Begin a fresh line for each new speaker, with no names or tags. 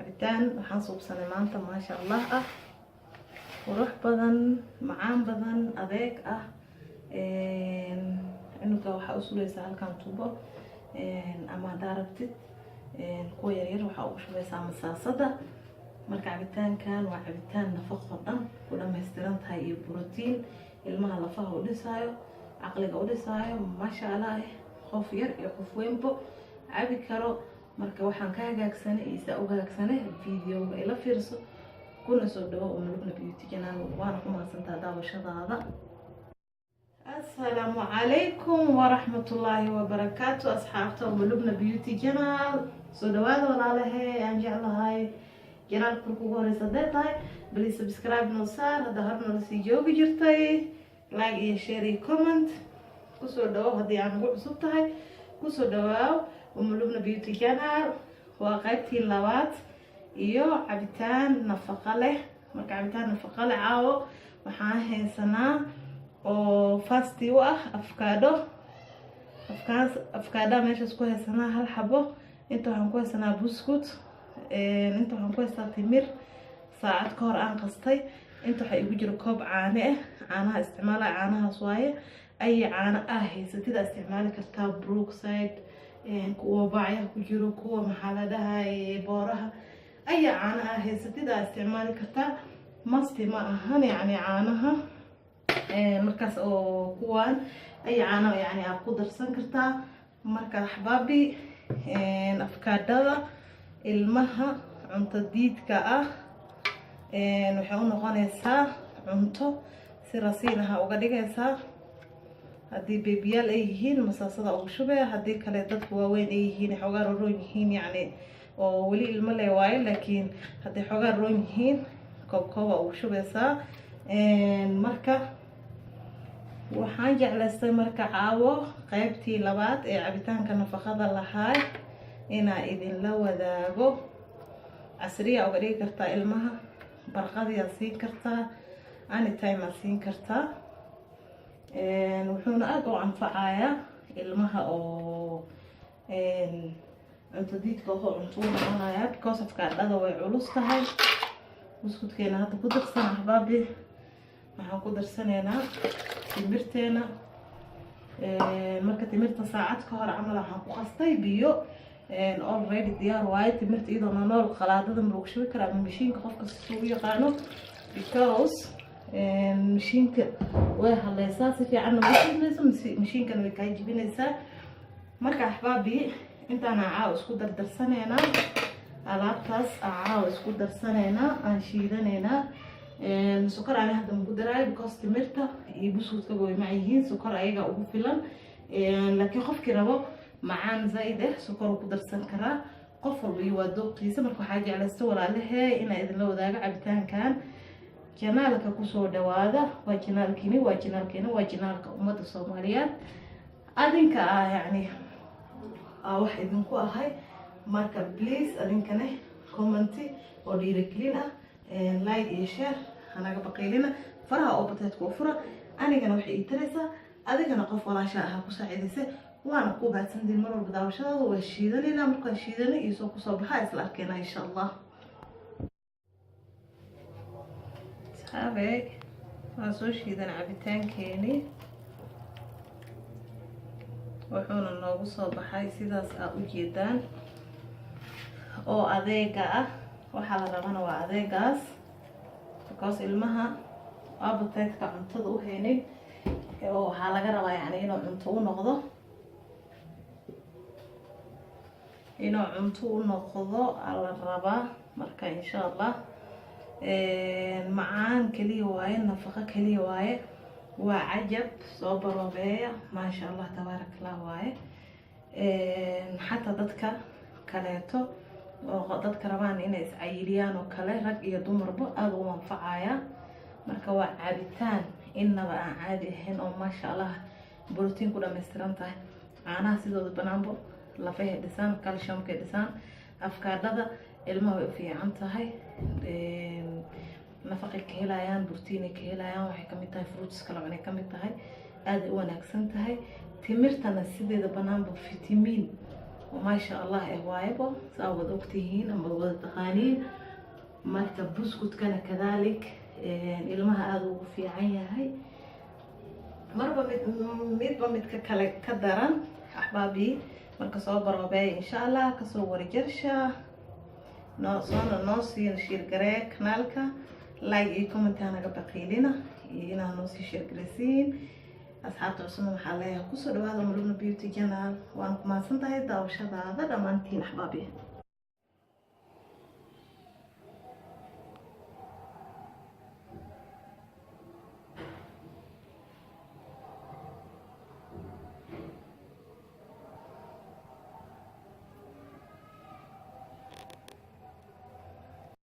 Cabitaan waxaan suubsanay maanta, maasha Allah ah, qurux badan, macaan badan, adeeg ah. Cunuga waxaa u sureysaa halkan tubo, ama haddaa rabtid kuwa yaryar waxaa ugu shubaysaa masaasada. Marka cabitaankan waa cabitaan nafaqo dhan ku dhammaystiran tahay iyo brotiin, ilmaha lafaha u dhisaayo, caqliga u dhisaayo, maasha Allah, qof yar iyo qof weynbo cabi karo. Marka waxaan ka hagaagsanay iyo saa u hagaagsanay videoga ila fiirso, kuna soo dhawo Umu Lubna Beauty Channel. Waana ku mahadsantaa daawashadaada. Asalaamu calaykum waraxmatullaahi wabarakaatu, asxaabta Umu Lubna Beauty Channel, soo dhawaada. Walaalahe aan jeclahay, channelka marka ugu horeysa hadday tahay, please subscribe noo saar. Hadda hor noola sii joogi jirtay, like iyo share iyo comment. Kusoo dhawow haddii aan ugu cusub tahay, kusoo dhawaaw Umu Lubna Beauty Channel. Waa qaybtii labaad iyo cabitaan nafaqo leh. Marka cabitaan nafaqo leh caawo waxaan haysanaa oo fasti u ah afkaadho. Afkaadha meeshaas ku haysanaa hal xabo. Inta waxaan ku haysanaa buskut. Inta waxaan ku haystaa timir saacad ka hor aan qastay. Inta waxaa igu jira koob caane ah. Caanaha isticmaalaya caanahaas waaye. Ay caano ah haysatida isticmaali kartaa, Brookside, kuwa bacyaha ku jiro, kuwa maxaa la dhahay, booraha, aya caano ah haysatida isticmaali kartaa. Must ma ahan yacni caanaha markaas oo kuwaan ay caano yani aad ku darsan kartaa. Marka axbaabi, afkaadhada ilmaha cunto diidka ah waxay u noqonaysaa cunto, si rasiin aha uga dhigaysaa. Haddii babyyaal ay yihiin, masaasada ugu shubee. Haddii kale dadku waaweyn ay yihiin, xoogaa roroon yihiin, yacni oo weli ilmo le waayo, laakiin hadday xoogaa roon yihiin, koob kooba ugu shubeysaa. Marka waxaan jeclaystay marka caawo qeybtii labaad ee cabitaanka nafaqada lahaa inaa idinla wadaago. Casriya uga dhigi kartaa ilmaha, barqadiyaa siin kartaa, anytime aa siin kartaa. Wuxuuna aada u anfacayaa ilmaha oo cunto diidka wuxuu cunto u noqonayaa, because afkaadhada way culus tahay. Buskudkeena hadda ku darsan, axbaabi, waxaan ku darsanaynaa timirteena. Marka timirta saacad ka hor camal waxaan ku qastay biyo, already diyaar waaye. Timirta iyadoo nool qalaadada ma lagu shubi karaa ama mashiinka, qofka si u yaqaano, because mashiinka way haleysaa, si fiicanna ma shubmayso, mashiinkana way kaa jibinaysaa. Marka axbaabi, intaan caaw isku dardarsanaynaa, alaabtaas caaw isku darsanaynaa, aan shiidanaynaa. Sokor ani hadda maku daraayo, because timirta iyo buskudkaba way mac yihiin, sokor ayaga ugu filan. Laakiin qofkii rabo macaan zaid ah, sokor uu ku darsan karaa. Qof walba iyo waa dooqiisa. Marka waxaa jeclaysta, walaalahee, inaa idinla wadaago cabitaankan. Channelka kusoo dhawaada. Waa channelkiini, waa channelkeena, waa channelka ummadda Soomaaliyeed. Adinka ah yacni wax idinku ahay. Marka please, adinkane comment oo dhiirigelin ah, like iyo share hanaga baqiilina. Faraha oo bateedka u fura. Anigana waxay ii taraysaa, adigana qof walaasha ahaa ku saaciidaysa, waana ku baadsantiin mar walba daawashadaada. Waa shiidanaynaa. Markaan shiidanay iyo soo kusoo baxa isla arkeyna, insha Allah. Asxaabe, waan soo shiidan cabitaankeeni, wuxuuna noogu soo baxay sidaas aa u jeedaan oo adeega ah. Waxaa la rabana waa adeegaas, because ilmaha appetite-ka cuntada u haynin oo waxaa laga rabaa yani inuu cunto u noqdo, inuu cunto u noqdo aa la rabaa. Marka insha Allah, macaan keliya waaye, nafaqo keliya waaye, waa cajab. Soo baroobeeya, maasha Allah, tabaarak Allah waaye. Xataa dadka kaleeto oo dadka rabaan inay iscayiliyaan oo kale, rag iyo dumarba aada u anfacaya. Marka waa cabitaan inaba aan caadi ahayn oo maasha Allah brotiin ku dhammaystiran tahay. Caanaha sidooda banaanbo lafahay dhisaan, calciumkay dhisaan. Afkaadhada ilmaha way u fiican tahay, nafaqay ka helayaan, brotiinay ka helayaan. Waxay kamid tahay fruits kala cunay kamid tahay, aaday u wanaagsan tahay. Timirtana sideeda banaanba fitamiin. Oo maasha Allah waayabo, saa wada ogtihiin ama wada taqaaniin. Marka buskutkana kadalik ilmaha aada ugu fiican yahay. Marba mid midba midka kale ka daran, axbaabii. Marka soo baroobeeya, insha Allah. Kasoo warjarsha noo soona noo sii share garee kanaalka, like iyo comment hanaga baqiilina iyo inaa noo sii share garaysiin. Asxaabta cusubna waxaa leeyahay, kusoo dhawaada Maluna Beauty Channel. Waan ku mahadsan tahay daawashadaada dhammaantiin, axbaabi.